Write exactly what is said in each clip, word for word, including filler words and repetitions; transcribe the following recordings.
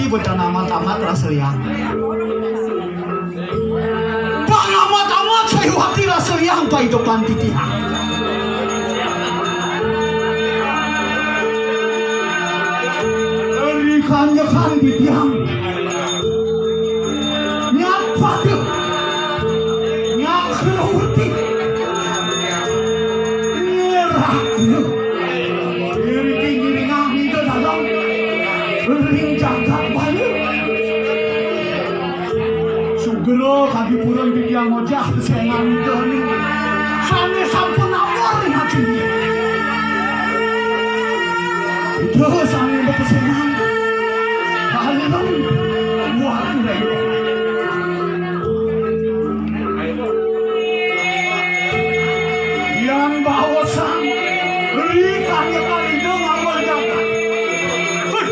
Bocah amat-amat rasa liang. Bang amat-amat sayuwakti rasa liang paidepan titiang. Rikan-rikan titiang. Nyat pada. Nyat kerauti. Nyerak. Iriki ngiringang ida dalam ring jagat Bali. Sugra kadi purun titiang ngojah pesengan ida ni. Sane sampun nawar ring ati. Ida sane mapesengan. Dalem watu raya. Yan baosan, rikan-rikan ida ngamel jagat. Héh.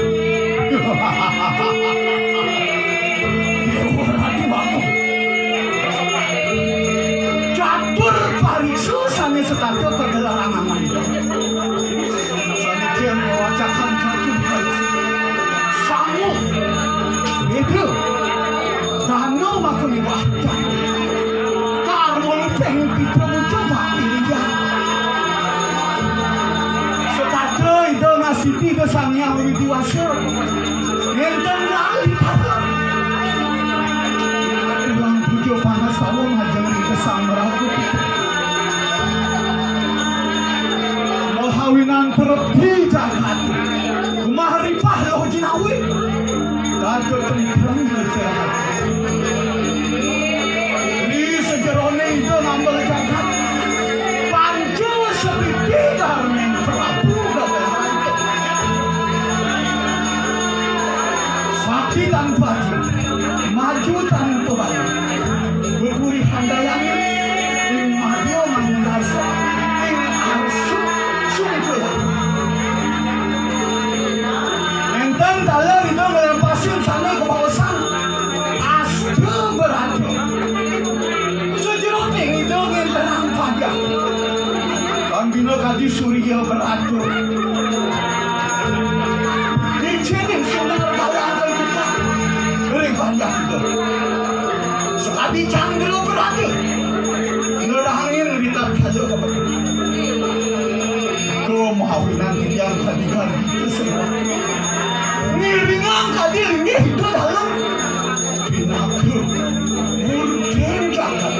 Déwa Ratu Agung. Catur pariksa sané setata kagelarang aman. Sané kén wacakan catur pariksa. Sangu. Béda. Dana maka miwah. Karma lupeng pitra muncul bakti liang. Setata Ida ngastiti Ida Sang Hyang Widi Wasa. Nénten lali kata. Tulang puja pangastawa majeng Ida Sang Maraga. Mahawinan trepti jagat. Gemah ripah loh jinawi. Datuk Tentang Masyarakat. Di sejerone ida ngambil jagat. Panca sepiti darmeng Prabu Gagah Rantung. Sakti tanpa aji, maju tanpa balik. Beburi handayani, ing madya mangun rasa, ing arsuk sungkul. Nénten taler ida nglempasin sane kabaosan. Asta beraja. Sajeroning ida ngentenang panjang. Pambina kadi surya beraja. Icin ing sunar galang kalibutan. Ring panjang ida. Sakadi candra beraja. Nerangin ritatkala kabegit. Kamawinan titiang kadi gardi kasembah. Ngiringang kadi linggih ida dalem. Pinaka murti jagat.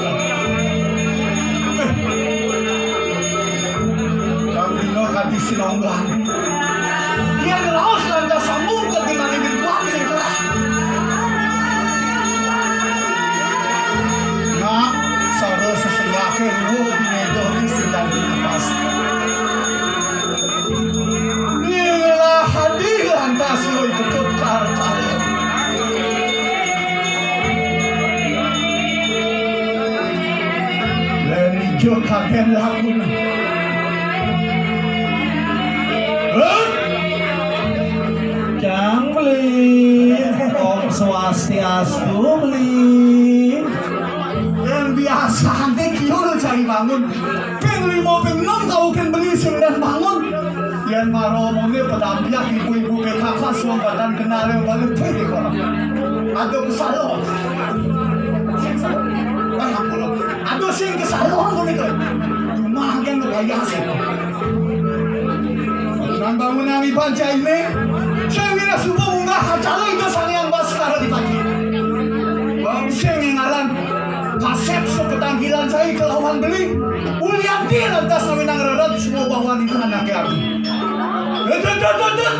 Kang dina kadi sinonggan. Yén raos lantas sambung kedinganing Tuhan sing kelah. Nak, sara sesenggaké ruwa binéda sing dadi lepas. Ngelah adi lantas luwih betuk karepane. Lén ijo kagen lakune. Hah? Jang beli. Om Swastiastu beli. Yén biasane kiul cai bangun. Ping lima, ping enam kaukin beli sing lén bangun. Yén mara muni pedampiah ibu-ibu P K K suang badan kenal yang balik pun di kono. Aduh, kesalon. Ah, ampun. Aduh, sing kesalon muni to. Cuma kan lu kaya sih. Nang bangunan iban cai ini, sing wira subuh munggah kacalo itu Sang Hyang Baskara di pagi. Bang sing ngaran kasep sepetangkilan cai kelawan beli. Ulianti lantas ngawinang rerep semua bawan itu anake aku. Dut, dut, dut, dut, dut.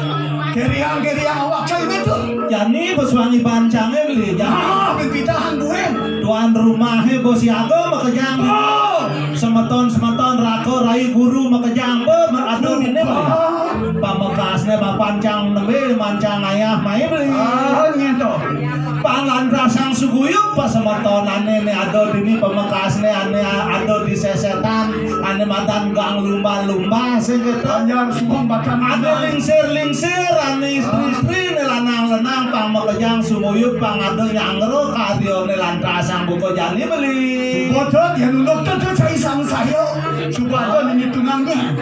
Keriang, keriang awak cai itu. Jani bos wangi pancange beli. Jani. Ah, pipitahan buin. Tuan rumahe bos siaga makejang. Oh. Semeton-semeton raka rai guru makejang be aduh ini. Pamekasne mapancang nembe mancang ayah mai beli. Ah, ngeto. Pangantrasang suguyub pasemetonane ne ada dini pamekasne ane ada di sesetan ane madan gang lumba-lumba sing keto. Panjang sumpatan. Ane lingsir-lingsir ane istri-istri ne lanang-lanang pang makejang suguyub pang ada nyangro karyane lantrasang buka jani beli. Boten ya nunduk tetu cai sang saya. Suba ada nini tunangne.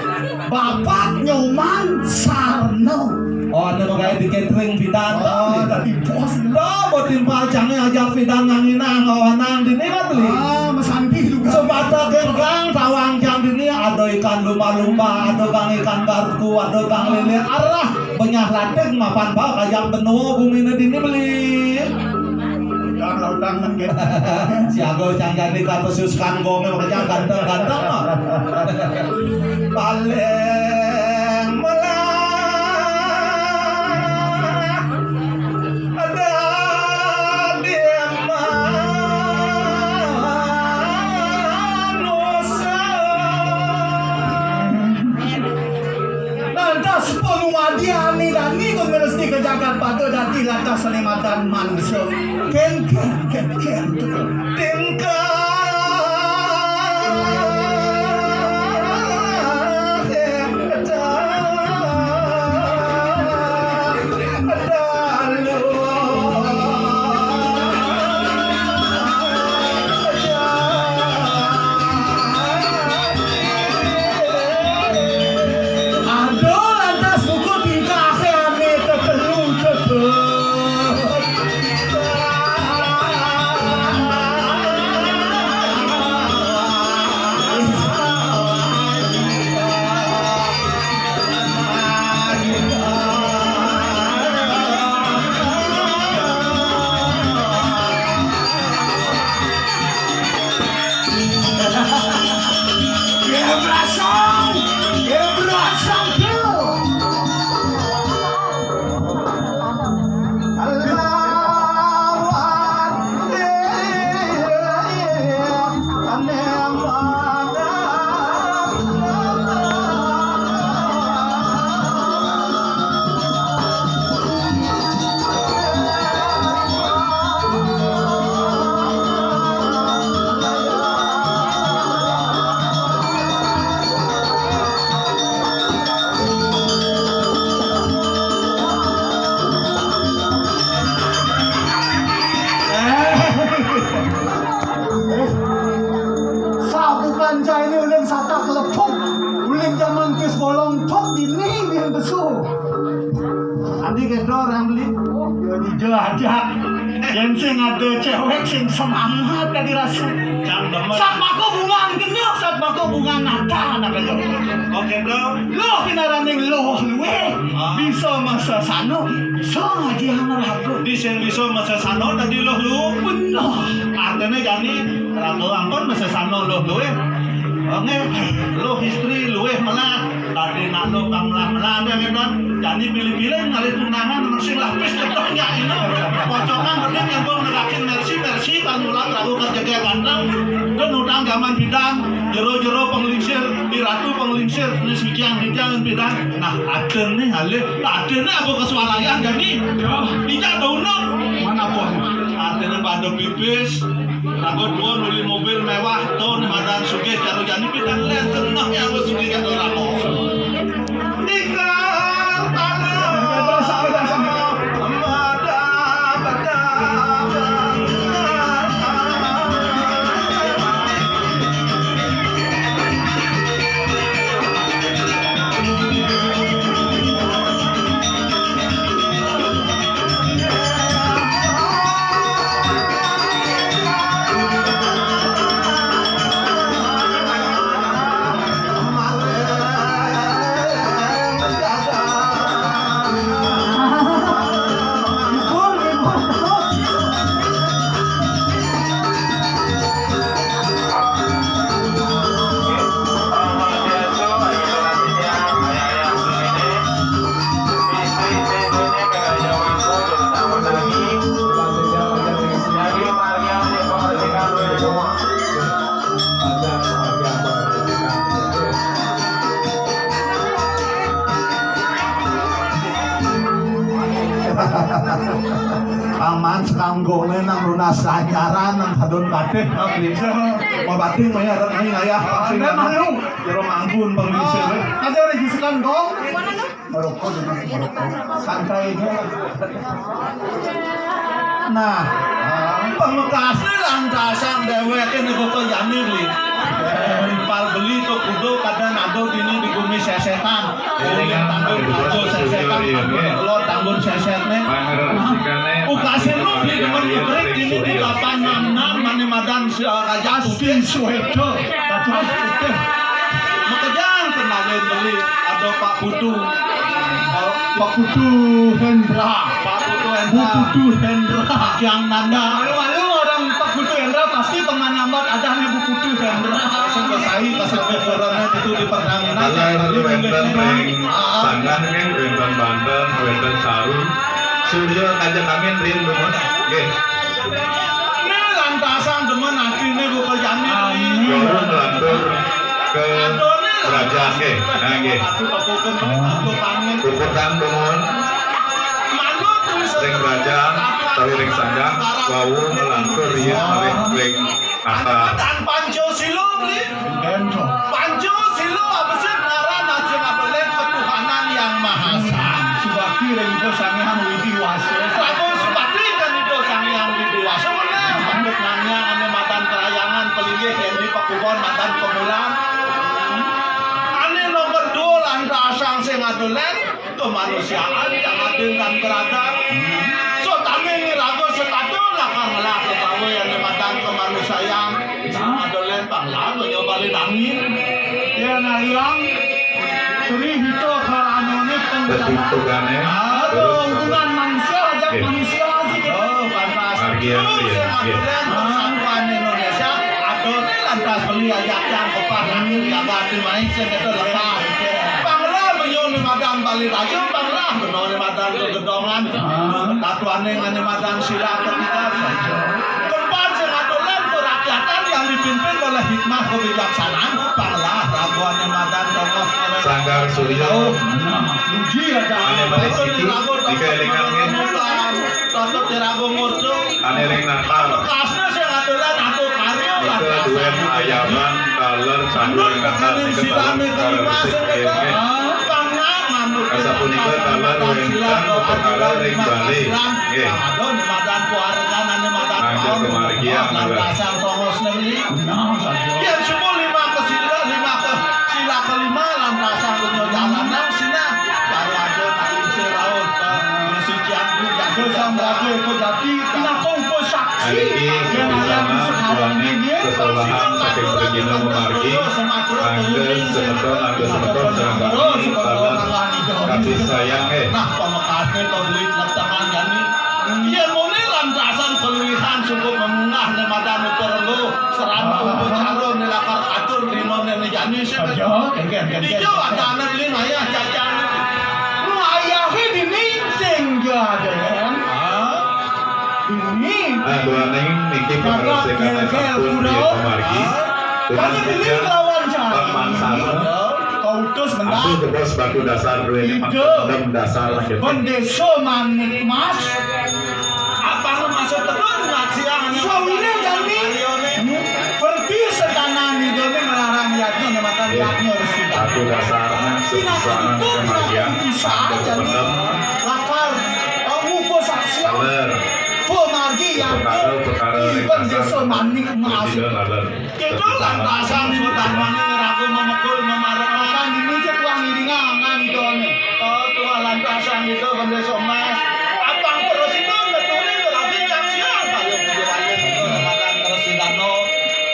Bapak Nyoman Sarno. Oh, anu gaé di catering pidan. Oh, tadi bos. Dah, buat timpal cangé ajak pidan nganginang, ngawanang dini kan beli. Ah, mesanti juga. Sepatah genggang, tawang cang dini, ada ikan lumba-lumba, ada kang ikan garpu, ada kang lélé. Arah, benyah latih, mapan baé kajang benua bumi né dini beli. Jangan lautang kan, kan. Siaga cang jadi kata sus kan gomé, makanya ganteng-ganteng mah. Paling melah. Ada di manusia. Lantas pangumadian ni dani kun meresti ka jagat pada dadi lantas salimadan manusia. Ken, ken, ken, ken. Tingkah Aduh, lantas buku tingkahé ané tetelu tetep. Sabukan cai ni ulun satak lepuk. Ulun zaman kuis bolong tok dini biar besu. Adi kedor yang beli. Yo dijajak. Yen sing ada cewek sing semangat tadi rasu. Cang demen. Sat mako bungan kena, sat mako bungan nata nak aja. Oke, Bro. Lo kena running lo luwe. Ah. Bisa masa sano, bisa ngaji anak aku. Di sing bisa masa sano tadi lo lu. Benar. Artinya jani raga ampun masa sano lo luwe. Oke, lo istri luwe melah. Tadi nak lo kang melah-melah ada kan. Jani pilih-pilih ngalih tunangan sing lapis jatuhnya ini. Pocongan penting yang gua nerakin mersi, mersi kan ulang ragu kerja ganteng. Dan utang zaman bidang jero-jero penglingsir, di ratu penglingsir, ini suciang-suciang bidang. Nah, ada nih alih, ada nih aku kesualayan jani. Tidak ada unang. Mana pun. Artinya pada pipis, Aku dua nuli mobil mewah, tuh nih madan sugih karo jani pidan lén seneng ya aku sugih karo ramo. Ikrar tanah. Paman sekanggone nang lunas lancaran nang sadon kabeh, Pak Blinsa. Mau bating maya ada main ayah, pasti malu. Jero manggun, Pak Blinsa. Ada rezeki sekanggong. Merokok dengan merokok. Santai aja. Nah, Pamekasné lantasan déwéké niku to yani, Bli. Timpal beli to kudu kadang ado dini di gumi sesetan. Eling tanggul ajo sesetan, tanggul telur, tanggul sesetné. Ukasé lu beli demen nyegerik dini di lapan enam enam, mani madan si, eh, Raja Putih. Suwedo. Aduh, putih. Makejang kenalin beli, ado Pak Putu. Pak Putu Hendra. Pak Putu Bu Hendra. Putu Hendra. Yang Nanda. Malu-malu orang Pak Putu Hendra pasti teman lambat ada nih Bu Putu Hendra. Kasih ke saya, kasih ke corona itu di pertandingan. Dalam wénten ring sanggah nggih, wénten banten, wénten saru. Surya kaja kami ring demen. Nggih. Né lantasan demen atiné buka jani. Amin. Kula nglantur ke kerajaan nggih. Nah, nggih. Aku kepukun, aku pangin. Puputang demen. Manut terus. Ring kerajaan, utawi ring sanggah, wau nglantur riyin malih ring Apa? Dan Pancasila, Bli. Gendong. Pancasila apa sih ngaran aja ngadolen ketuhanan yang maha esa. Subakti ring Ida Sang Hyang Widi Wasa. Lamun subakti kan Ida Sang Hyang Widi Wasa, bener. Untuk nanya anu madan kerayangan, pelinggih, yang di pekubon, madan pemulan. Ane nomor dua, lantasan sing ngadolen, kemanusiaan yang adil dan beradab. Sotane niraga setata lakar ngelah kegawe ane madan kemanusiaan. Sing adolen panglah nyoba lidangin. Ya naliang, sri hito karanone pengjalan. Aduh, hubungan manusia aja manusia sih kita. Oh, pantas. Margi yang iya, iya. Persatuan Indonesia, adoh lantas beli aja yang kopah langit, jaga hati main, sing itu lepas. Panglah, benyong ni madan Bali Raja, panglah, benyong ni madan kegedongan. Tatuane ngene madan sila ketiga. Tempat sing adolan kerakyatan yang dipimpin oleh hikmah kebijaksanaan, panglah, raguane madan tongos oleh Sanggar Surya. Nah, muji aja. Ane manis itu, dikelingan. Patut diragu murdu. Ane ring natar. Kasne sing adolan aku karya. Nika duen ayaman, taler, sandu ring natar, nika taler, taler resik, nggih, nggih. Sapunika taler wénten upakara ring Bali. Nggih. Mangda kemargian, taler. Yen subuh lima ke sila, lima ke sila kelima, lantasan punya jalanan, sinah. Baru ada nalise laut, eh, sucian ku jatuh. Sang Raja Eko Jati, pinaka upasaksi. Niki yen ayam sekarang ini, kesalahan saking pragina mamargi, angga semeton, angga semeton, sareng sami, taler kasih sayang, eh. Nah, pamekasne to duit letengan jani. Yen muni lantasan keluwihan cukup mengunggah ne madan ukur lu, serana upacara ne lakar atur dina ne jani sih. Aja, kengken, kengken. Ijo ada anak lin ayah jajan. Ayahe dini sing jajan. Hah? Dini. Nah, duaning niki pangresikan sampun dia pamargi. Dengan dini lawan paman sana. Kautus mendak. Aku kebos batu dasar dua ini, ide. Pendem dasar lagi. Bendesa Manik Mas. Apa lu masuk terus ngajian? Sawire jani. Perti setanan idone melarang yadnya, nemakan yadnya harus kita. Batu dasarnya susah kemargian. Bisa jani. Lakar. Kamu kok saksi. Bener. Pemargi yang. Perkara, perkara ringkasan. Bendesa Manik Mas. Tidak, bener. Kita lantasan sutamane ngeragu memekul memarekakan ini cek tuang ngiringan idone. Oh, tuang lantasan itu bendesa Mas. Apang terus itu ngeturi berarti caksian. Kalau kudu aja itu makan terus di dano.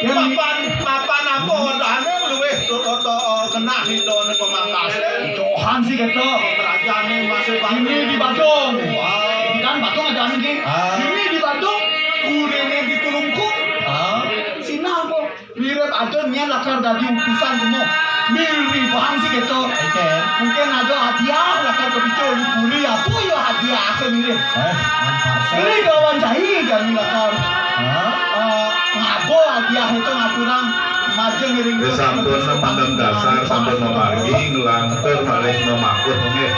Mapan, mapan apa wadahane luwih tur oto kenah idone pemangkase. Johan sih gitu. Kerajane masih ini di Badung. Wah. Ini kan Badung ada ini. Ah. Ini di Badung. Kurene di Tulungkung. Ah. Sinah kok. Mirip ada niat lakar dadi utusan kemo. Mirip banget sih gitu. Oke. Mungkin ada hadiah lakar kepicu, liburi apa ya hadiah akhir mirip. Eh, beli lawan jahi jani lakar. Hah? Eh, ngabo hadiah itu ngaturan majeng ngiring. Wis sampun mendem dasar, sampun memargi, ngelantur malih memakuh nggih.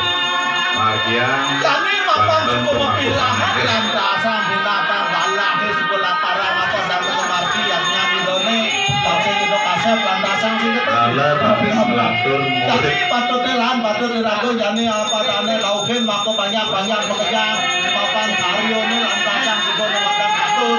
Margian. Jani mapan banten suku pemakuh, mepilah nggih. Lantasan binatang balah di sebelah parang apa dan mengerti yang nyanyi done. Kasih kita kasih lantasan sih kita. Laler habis ngelantur murid. Jani patutnya lan, patut diragu jani apa tane lauhin mako banyak-banyak pekerjaan. Papan karyo ini lantasan suku memadang atur.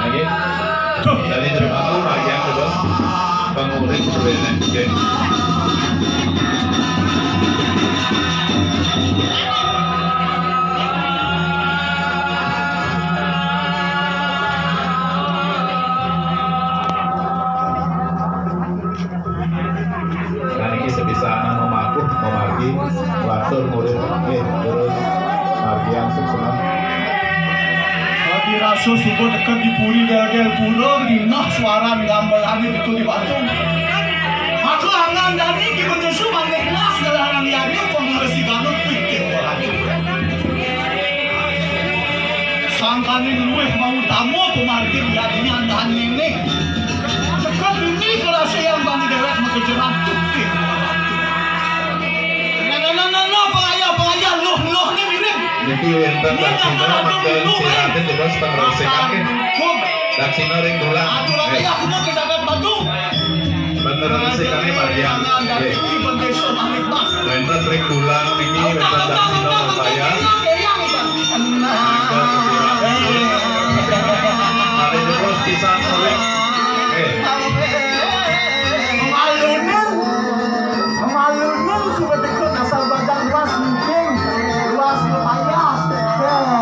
Lagi. Tuh, jadi terima kasih bagian kedua. Pengurus sebenarnya. Oke. Nah, niki sebisaan memaku, memargi, lantur murid, nggih, terus margian suksma. Adi rasa suba teka di puri del-del pura, rinah suaran gamelane betul di batu. Maka angan dani ki benesu manik nas dalam yang pengurus di kanut pikir orang. Sangkane luwih mau utama pemargin dadinya andane ne. Teka dini kerasa yang bani dewek makejeran tukir. Nah, nah, nah, nah, nah, pengayah, pengayah, loh, loh, ni mirip. Niki wenten daksina, mangda sira dados pangrasikaken. Daksina ring dulang. Atur ayah, aku mau ke dapat batu. Bener sih kami bagian. Nggih. Wenten ring dulang niki wenten daksina upaya. Ada terus pisan oleh. Eh. Malunin. Malunin suka tekut asal badan luas mungkin. Luas upaya. Eh,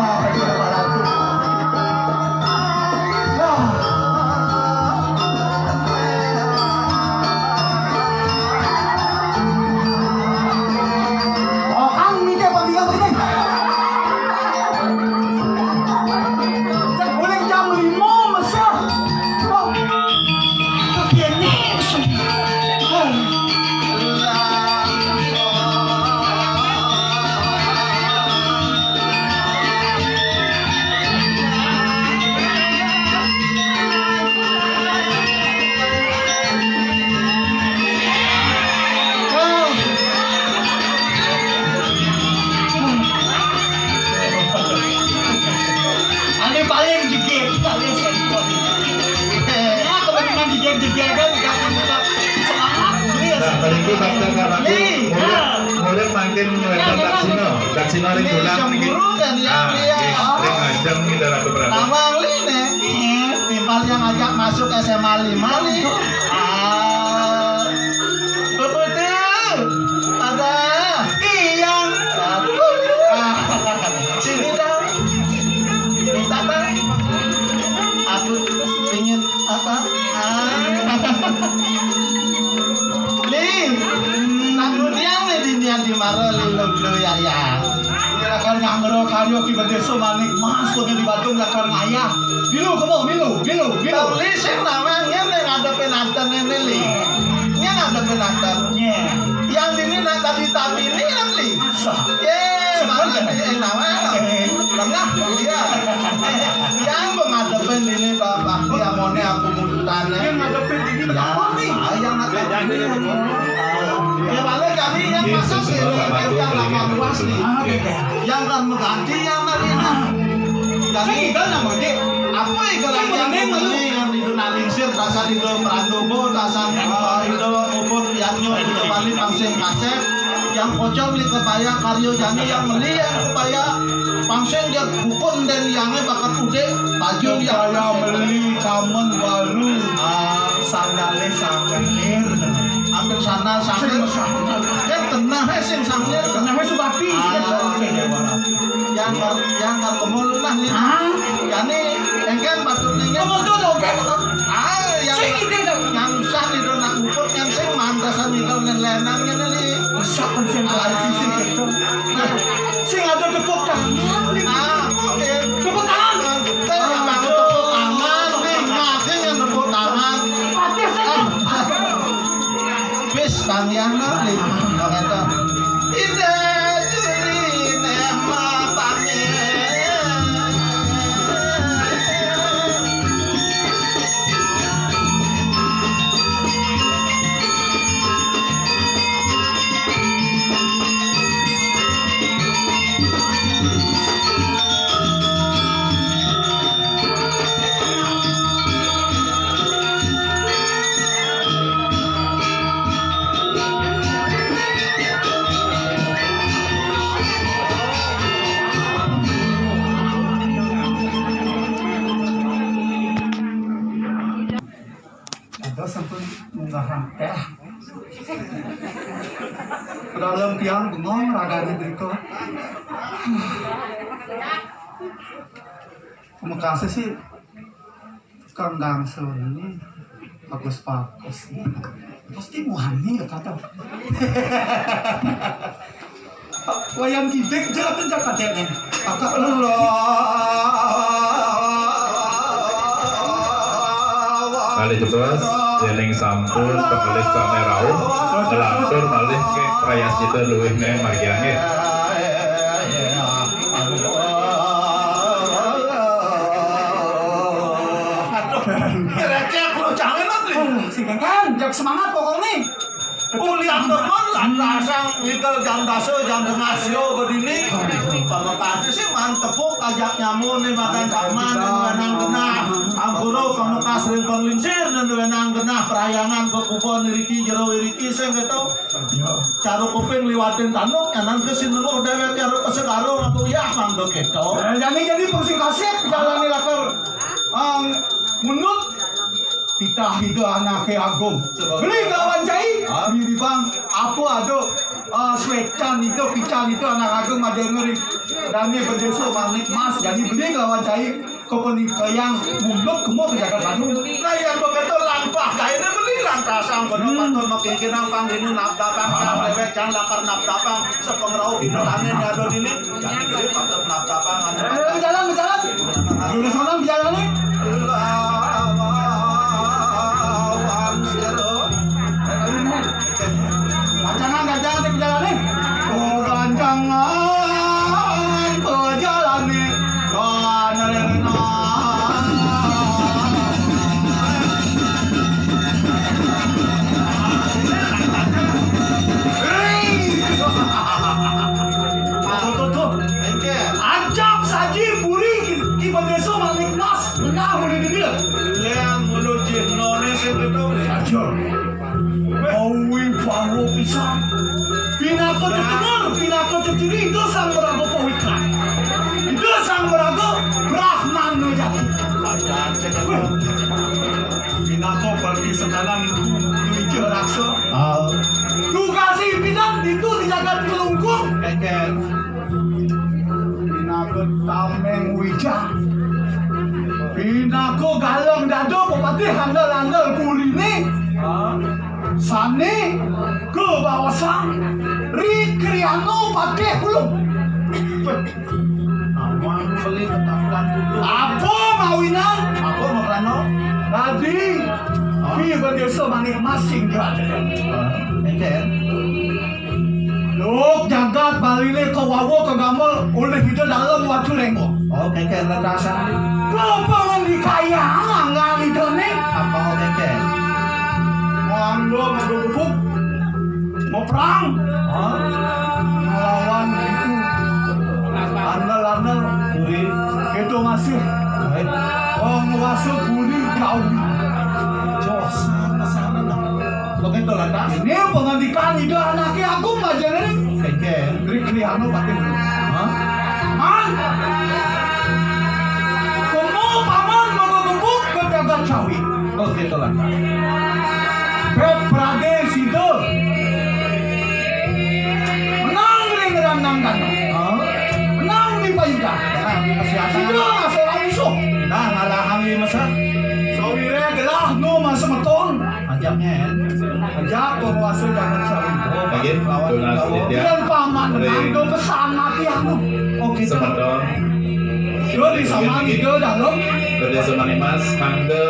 Ane paling jegeg, paling sempurna. Ya, teman-teman jegeg-jegegan, nggak punya semangat, beli ya. Nah, balik ke bakal karena aku Nih, murid, ya. Murid makin melebar daksina, daksina ring dulang niki. Cemburu kan ya, ah, iya. Nggih, ring ajeng niki, Ratu Prabu. Nawang li nih, eh, timbal yang ajak masuk S M A lima li. Ah, betul. Ada. Iya. Ah, sini dah. Minta dah. Aku ingin apa? Ah. Li, nang ngundiang li dinian di mara li lulu ya ya. Lakar ngamro karyo ki bedeso manik mas kode di Badung lakar ngayah. Bilu kemo, bilu, bilu, bilu. Li sing nawang ngene ngadepe nanten ngene li. Ngene ngadepe nanten. Yang dini nak tadi tabini yang li. Sa. Ye, sebenarnya. Mana ni nawang? Tengah, iya. Yang menghadapin ini, Pak, Pak, ya, mone aku mudutannya. Yang ngadepin ini, ya, apa nih? Ah, yang ngadepin ini. Ya, balik kami yang masa sih, yang lapan luas nih. Ah, oke, oke. Yang kan mengganti, yang tadi, nah. Jadi, apa yang yang yang itu nalingsir, tasan itu Prandomo, tasan, eh, itu Uput, yang nyo, itu balik, tangsing kasep. Yang pocong di kebaya karyo jani, yang meli yang kebaya pangsing dia bukun dan yange bakat ude baju yang kaya meli kamen baru. Ah, sandale sangir. Hampir sana sangir. Kan tenah, eh, sing sangir. Tenah, eh, subati. Ah, yang yang ketemu lu lah nih. Ah. Jani engken patut nih. Kamu tuh dompet. Ah, yang, sing ide dong. Yang usah di dona Uput, yang sing mantasan itu ngelenang ini nih. Usah konsentrasi sih gitu. Nah, sing ada tepuk tangan. Ah, oke. Tepuk tangan. Tepuk tangan. Nih, ngaji yang tepuk tangan. Pati sih. Ah. Wis, Bang Yan, nih. Bang Yan. Ide, ide, mapane. Ada sampun munggahan teh. Padahal tiang bengong ragane driko. Terima kasih sih. Kang Gangsel ini bagus-bagus. Pasti muhani ya kata. Wayan gidek jalan jalan dene. Kakak lu. Kali jebos, yening sampun penulis sane rauh, ngelantur malih ke prayascita luwih ne margiane. Aduh, receh lo jangan nanti. Sing kan, jak semangat pokoknya. Ulian teman lan rasang ngikel jam dasa, jam tengah sio bedini. Pamekate sih mantep kok ajak nyamu nih makan taman ning wenang genah. Ampura pamekas ring panglingsir ning wenang genah, prayangan kekupo niriki jero wiriki sing keto. Cara kuping liwatin tanduk, nyanan kesinengguh dewek cara kesegarung aku yah mangdo keto. Eh, jani, jani pungsing kasih jalani lakar. Ang mundut titah ida anake agung. Beli lawan cai, beli bang, apa ada, ah, suecan itu, pican itu anak agung ada ngeri. Dani berdesa manik mas, jadi beli lawan cai, kepenikayang mundut kemo ke Jakarta Bandung. Nah, yang begitu lampah, kainnya beli lantasang, bener patut makin kenang pang dini nabdapang, yang dewek, yang lakar nabdapang, sepengerau di petani nyado dini. Jadi patut nabdapang, anu. Eh, berjalan, berjalan. Dulu sana berjalan nih. Gancangan, gancangan, gancangan. Oh, gancangan, gancangan. Tuh, tuh, tuh. Ajab saji puri ki, ki Bendesa Manik Mas. Nah, mulai dini lah. Yang mulut jin none sing betul. Aja. Awi bawa pisan. Pinaka tetenger, pinaka ceciri, itu sang meraga pawitra. Itu sang meraga Brahmana jati. Pinaka perti sekanan itu, itu ija raksa. Ah. Tugas pimpinan itu di jagat Kelungkung. Pinaka tameng wija. Pinaka galang dada pepatih handal-handal purine. Sane kabawasan Ri Kriano Patih Ulung. Aman beli ketahuan dulu. Apa mawinan? Apa makrano? Tadi, pi bendesa manik masing jadene. Enten. Lo Oh, jagat Baliné kawawa kagambel olih Ida Dalem Watu Lénggong. Oh, kénkén lentasan. Kapangandikan anggan Idané. Apa kénkén? Mangda magegebug, maperang. Hah? Nglawan itu. Andel-andel. Puri. Itu masih. Baik. Panguasa Puri Kawi. Jos, sama-sama. Begitu lantas. Ini pangandikan Ida Anaké Agung Majeng ini. Kénkén. Ri Kriana Patih. Hah? Man. Kemu paman magegebug ka jagat Kawi. Begitu lantas. Pét pradé sida. Menang ring ranang dana. Hah? Menang di payudan. Menang di persiapan. Sida ngasolang musuh. Nah, ngalahang di masa. Sawiré gelah nu masemeton. Ajak nyén. Ajak penguasa jagat Sawi. Oh, lagi, lawan tunas Bawa. Titiang. Yan paman, ring. Anggo pesan mati anu. Oh, gitu. Semeton. Yo, di sama gitu, dalam. Berdesa Manimas, mangga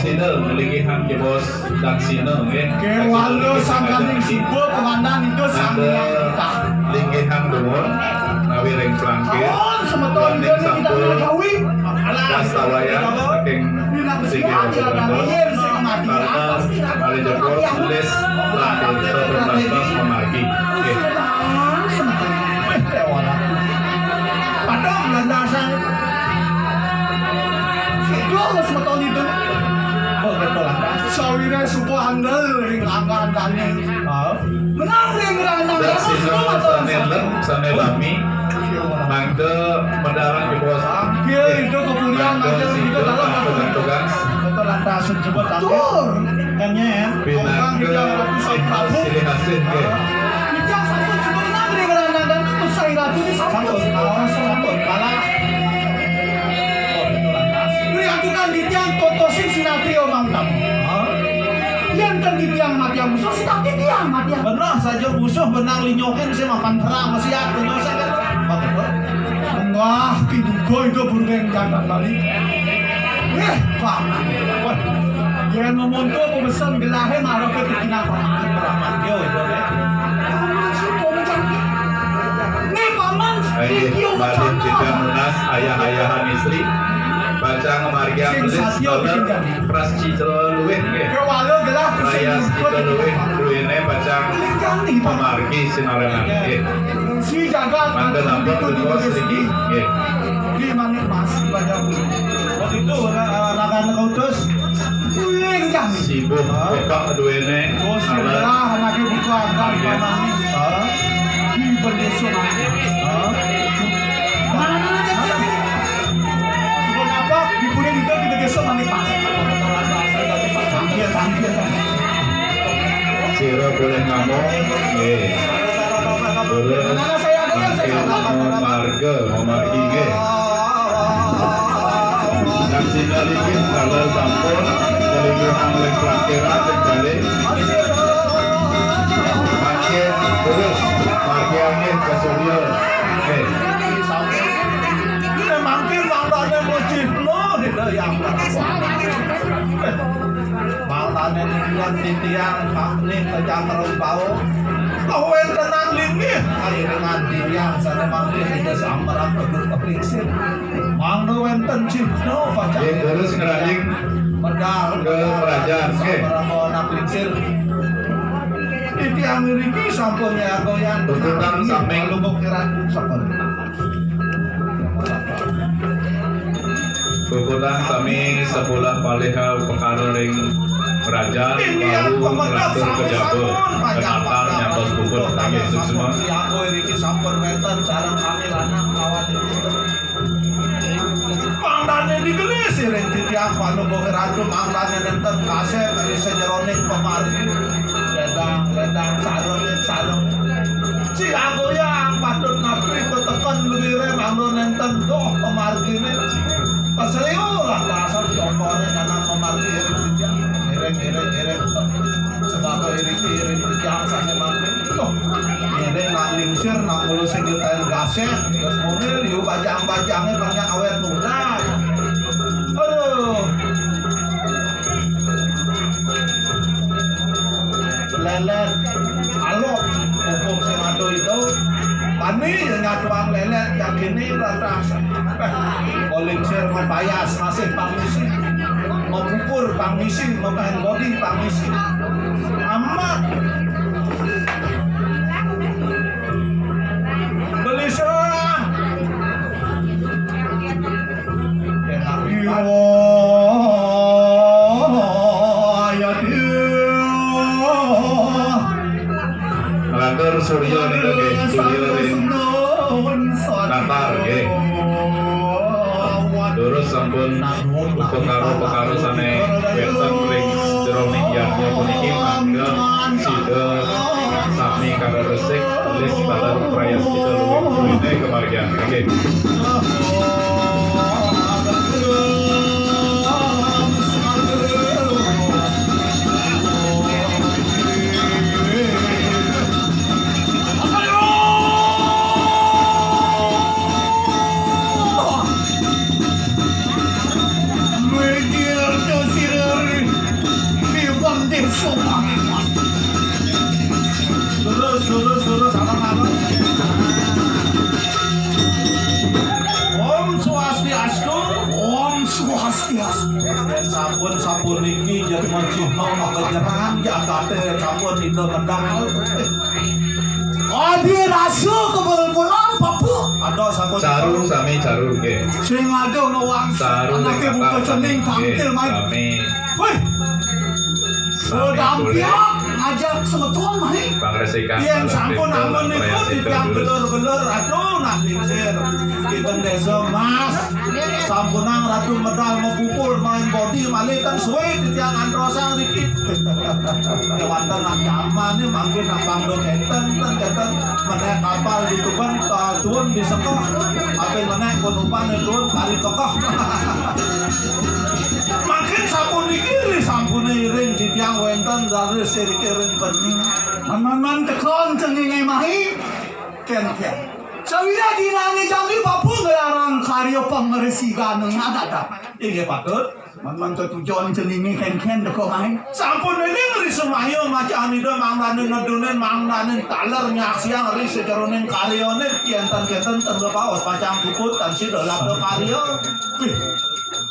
sida nglinggihan jebos daksina, nggih. Kéwala sangkaning suba komandan Ida Sang Hyang Widi. Linggihan dumun, nawi ring plangkir. Sampun, semeton Ida ning sampun kita gawi. Wastawayang saking sigi Ratu Gandul. Karena malih jebos tulis, plangkir, terus mamargi. Nggih. Padahal landasan. Situ semeton Ida. Oh, betul, lantas. Sawiré suku andel ring anggan kami. Hah? Menang ring ranang. Dan dana sina suku atau sané lem, sané lami. Mangga mendarang di bawah. Mangga itu kemudian mangga mangga sida itu dalam aku dan tugas. Betul, lantas, jebot. Tur. Kanya ya. Pinangga orang kita Ratu Sang Prabu. Silih asih, nggih. Titiang sampun sebut nang ring ranang dana Gusti Ratu di sampun. Sampun, sampun, sampun. Kalah. Ri aturan titiang totosin sinatria mangkam. Hah? Yén ten titiang matiang musuh, sinah titiang matiang. Bener saja musuh benang linyokin sing mapan perang masih aku dosa kan. Betul. Enggah, kiduga itu burung jangan balik. Eh, paman. Wah, yén memonto pemesen gelahé mara ka tikinah paman, paman yo, yo, yo. Paman suka menjadi. Né, paman, ayo, iki balik ucapan. Kita nunas ayah-ayahan istri. Baca ngemargiang sing gelis satia doler bikin jadi. Prascitra luwih, nggih. Kéwala gelah prascitra luwih, luwihné baca pamargi sinarengan, nggih. Si jagat mangga nampun punika sriki. Nggih. Di manik mas ibadah. Waktu itu, eh, rakan kautus. Kuwi enggak. Sibuh, hah? Bapak duwene. Bos, alat. Lah, anake buka angkat. Nggih. Paman. Hah? Di bendesa manik. Hah? Mana aja? Bukan apa? Di kuning itu di bendesa manik, Pak. Tampil, tampil, tampil. Sira boleh ngamuk, nggih. Terus, mangkin mau marga, mau margi, nggih. Dan sinaliki kalau sampun, selingkuhan oleh pelakiran, kembali. Mangkin terus, margi angin ke surya, nggih. Ini mangkin mangkane muji penuh, gitu, ya. Mangkane titiang, titiang, Pak, nih, kejang terus bau. Kawentenan linggih, kairingan titiang, sana mangkin kita samperan penduk keplingsir. Mangda wenten cipta, Pak. Nggih, terus ngeranjing medal, ke kerajaan, nggih. Samperan bawa anak lingsir. Titiang ngriki sampun nyagoyang. Puputang sami. Lubuk kiratu sampun. Puputang sami sebelah palih upakara ring kerajaan, wau nglantur kejaba, kenatar nyantos puput. Nggih, suksma. Siaga niki sampun wenten sareng sami lanang lawan ibu. Mangdane digelis iring titiang panubuh ratu, mangdane nenten kasep ri sajeroning pamargi. Ledang, ledang, sarung, sarung. Siaga yang patut napi teteken luwire mangda nenten doh pamargine. Pasliu lah dasar jombore kanang pamargi iring titiang. Iring, iring, iring. Sebab iring, iring titiang sane mangkin. Loh, iring nak lingsir, nak mulu sing ditaen gaseh, terus mobil, yu bajang-bajange banyak awet muda. Aduh. Lelet, alok, hukum sing Itu, kami nyatuang lelet yang kini lantas. Polingsir membayas masih pangisi, mempupur pangisi, memain bodi pangisi. Amat. Beli serah. Enak. Nglantur Surya nika nggih, Surya ring Natar nggih. Durus sampun upakara-upakara sane wenten ring jeroning yadnya puniki mangga sida sami karo resik lis taler prayas kita luwih luwihne kemargian. Nggih. Terus, terus, terus, alang-alang. Om Swastiastu. Om Swastiastu. Sampun, sampun niki yen mencihno maka nyerang jagate sampun itu medal. Adi rasa kebel-belan papu. Ada sampun. Caru sami caru nggih. Sing ada ngewang. Caru anake buka cening tampil main. Sami. Woi. Sami boleh. Ngajak semeton mari. Pangresikan. Yen sampun ampun niku tiang belur-belur, aduh, nak lingsir. Kita desa Mas. Sampunang ratu medal mepupul main bodi malih kan suwe titiang antrosang riki. Kewanten ancaman ni mangkin nak pangdo kenten ten kenten menek kapal di Tuban, eh, tuun di Sekeh. Ape menek penumpang ni tuun kari Kekeh. Mangkin sampun dikiri sampune iring titiang wenten dari sirike ring bengi. Menon tekon tengene mahi. Ken ken. Sawira dinane jami papu ngelarang karya pangresigan ngadada. Inggih patut. Menon tetujon cenini ken ken teko main. Sampun eling ri semaya macaan ida mangdane ngedunin mangdane taler nyaksiang ri sejeroning karyane yen ten kenten ten baos pacang puput tan sida labda karya. Wih.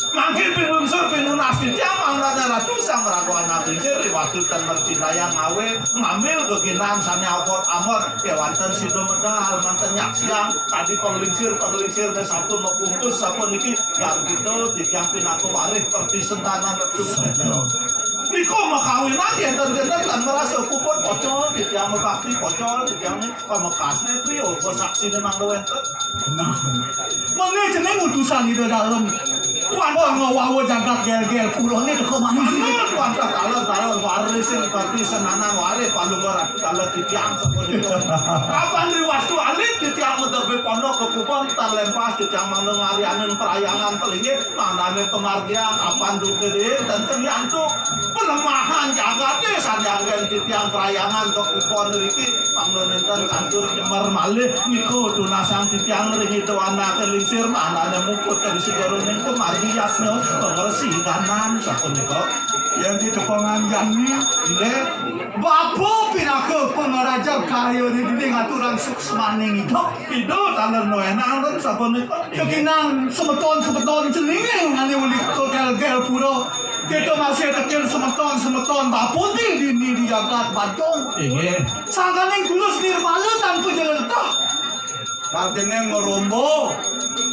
Mangkin pinunsur pinunas titiang mangdane ratu sang raga anak lingsir ri waktu ten mercindayang ngawe ngambil geginan sane abot amor kewanten sida medal manten nyaksiang tadi penglingsir penglingsir ne sampun mepungkus sampun niki. Gargita titiang pinaka warih pertisentanan Ratu. Nika makawinan yen ten-ten lan merasa kupon pocol titiang mebakti pocol titiang pamekasne trio saksine mangda wenten. Nah, bener. Mene jeneng utusan Ida Dalem. Wah, ngawawa jagat gel-gel purane teka manis. Bener, wantah taler-taler warih sing pertisenanan warih palungguh Ratu taler titiang sapunika. Kapan riwastu alit titiang medebe pondok kekubon tan lempas titiang mangda ngarianin perahyangan pelinggih. Mangdane pamargiang apan duke ri tenten yantuk pelemahan jagate sandanggen titiang prayangan kekubon riki mangda nenten kantur nyemer malih nika tunasang titiang ring ida anake lingsir mangdane muput dari sejeroning pamargi yasna pangresiganan sapunika. Yen ditepangan jani, inggih. Bapa pinaka pangrajab karya dini ngaturang suksmaning idup. Ida taler noenang ten sapunika. Keginan semeton-semeton cening ngane uli kegel-gel pura. Kita masih tekil semeton-semeton bapa di dini di jagat Badung. Inggih. Sangkaning tulus nirmala tanpa jelentoh. Artine ngrombo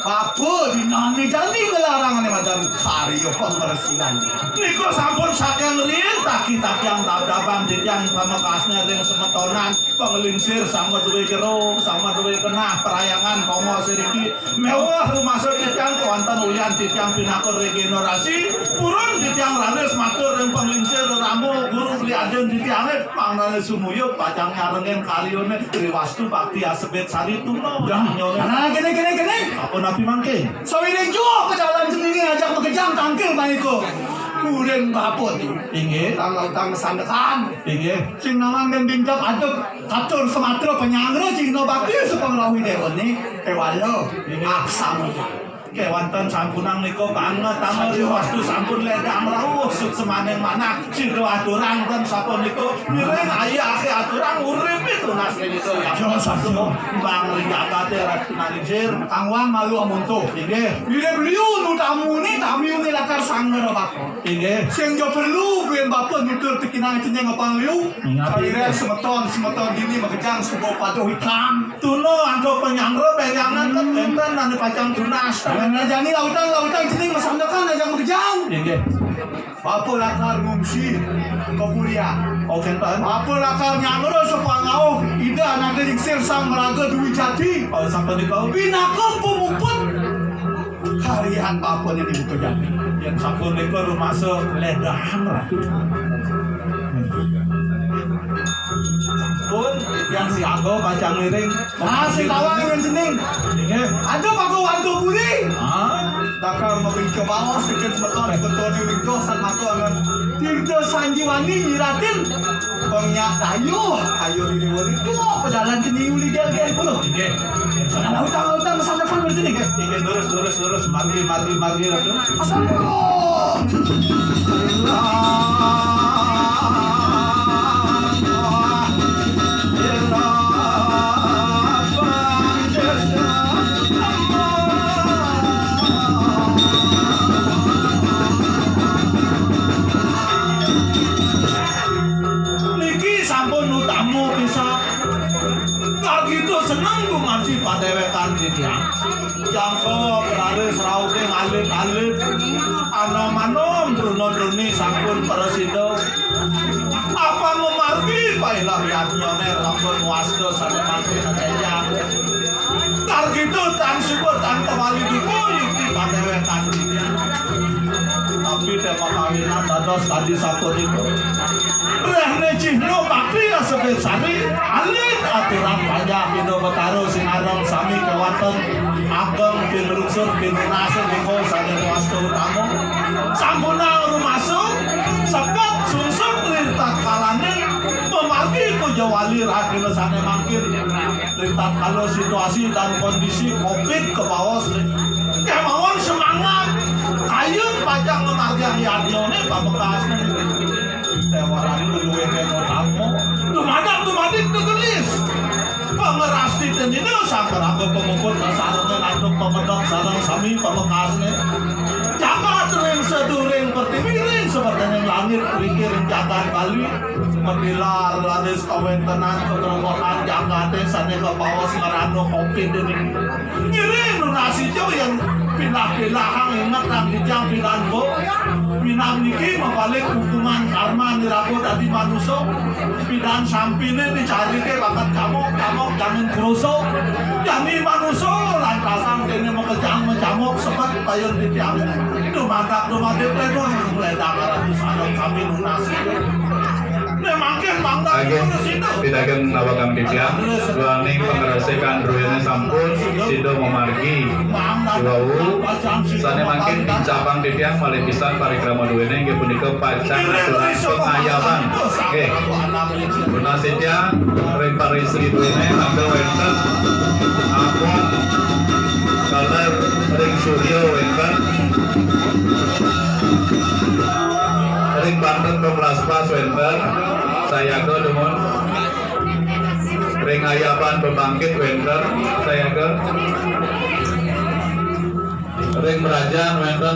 bapa dinane jani ngelarangane madan karya pembersihan. Nika sampun saking riyin tagi-tagiang dab-daban titiang pamekasne ring semetonan. Panglingsir sama duwe jero, sama duwe kenah, prayangan, pomo siriki. Mewah rumasa titiang kewanten uyan titiang pinaka regenerasi. Purun titiang raris matur ring panglingsir ramo guru beli aden titiange. Mangdane sumuyup pacang nyarengin karyane riwastu bakti asebit sari tuna. Dah. Nyone. Nah, kene, kene, kene. Apa napi mangke? Sawiring juh ke dalan jenenge ajak makejang tangkil maiko. Kurin bapa ni. Inggih. Tang lautang sandekan. Inggih. Sing nawang dan dindap aduk katur sematra penyanggra cihna bakti sepengrawi dewa ni. Ewalo. Inggih. Aksama. Kéwanten sampunang nika banget, tanggal wastu sampun ledang rauh suksmaning manah. Sida aturang ten sapunika, ngiring ayah aturang urip itu nas nika ya. Bang ring jagaté ras pinanijir. Angwang malu amuntuh. Inggih. Bilih beliau nu tamune, tamune lakar sangger apa? Inggih. Sing jo perlu buin bapa nutur tekinang cening apang liu. Inggih. Kaliran semeton, semeton dini makejang suba paduh ikam. Tuna antuk panyanggra bénjangan kan wénten anu pacang tunas. Nah, jani lautang, lautang cening masandekan ajang makejang. Inggih. Bapa lakar ngungsi ka Purian. Oh, kénten. Bapa lakar nyanggra sapangauh Ida Anaga Lingsir Sang Maraga Dwi Jati. Oh, sapunika. Pinaka pamuput karian bapa niki buka jati. Yén sapunika rumasa ledang, Ratu. Pun, yang siaga pacang ngiring. Ah, sing tawang ngan cening. Inggih. Ada pakai wantu buri. Ah. Dakar mabinca baos, bikin semeton, semeton di ringkuh, sang mata angan. Tirta Sanjiwani nyiratin. Bang nyak dayuh, ayo di dewa itu, pedalan cening uli gel-gel puluh. Inggih. Nah, utang-utang, pesan-pesan berarti nih, guys. Inggih, lurus, lurus, lurus. Margi, margi, margi, Ratu. Asal dulu. Niki sampun utama pisan. Kagitu seneng gumanti padéwékan titiang. Jangka raris rauhing alit-alit. Anom-anom truna-truni sampun prasida. Apa ngamargi pailah yadnyané sampun wasta sané mangkin ajang. Kagitu tan suba tan kawali duka yukti padéwékan titiang. Tapi té makawinan dados kadi sapunika. Réhné cihna bakti asebet sari, alit aturang panjak Ida Betara sinareng sami kéwanten ageng pinrungsur pinunas nika sané wasta utama. Sampunang rumasa, sepet sungsung ring tatkalané, pamargi puja wali rahina sané mangkin. Ring tatkala situasi dan kondisi covid kabaos, kémaon semangat, kayun pacang ngamargiang yadnyané pamekasné. Déwa Ratu luwih kena tamu. Dumadak dumadik tegelis. Pangrastita nina sangkaraga pamuput kasarengin antuk pamedek sareng sami pamekasné. Jagat ring seduring pertiwi ring sebatening langit riki ring jagat Bali. Matilar raris kawéntenan keterubaan jagaté sané kabaos ngrana covid niki. Ngiring nunas ijo yén pilah-pilahang ingetang titiang pidan bo. Pinam niki mabalik hukuman karma niraga dadi manusa. Pidan sampiné dicariké bakat camuk, camuk jangin kroso. Jani manusa lantasan kéné makejang macamuk sebet kayun titiang. Dumadak dumadik ledang, ledang ratus anak kami nunas. Né mangkin mangda Ageng, terus itu. Pidageng nawakang titiang, duaning pangrasikan druéné sampun sida mamargi. Wau, sané mangkin pincapang titiang malih pisan parikrama druéné inggih punika pacang aturang pangayaban. Nggih. Nunas titiang ring paristri druéné mangda wénten Abang Kaler ring Surya wénten. Ring banten pemlaspas wénten, sayaga dumun. Ring ayaban pembangkit wénten, sayaga. Ring merajan wénten.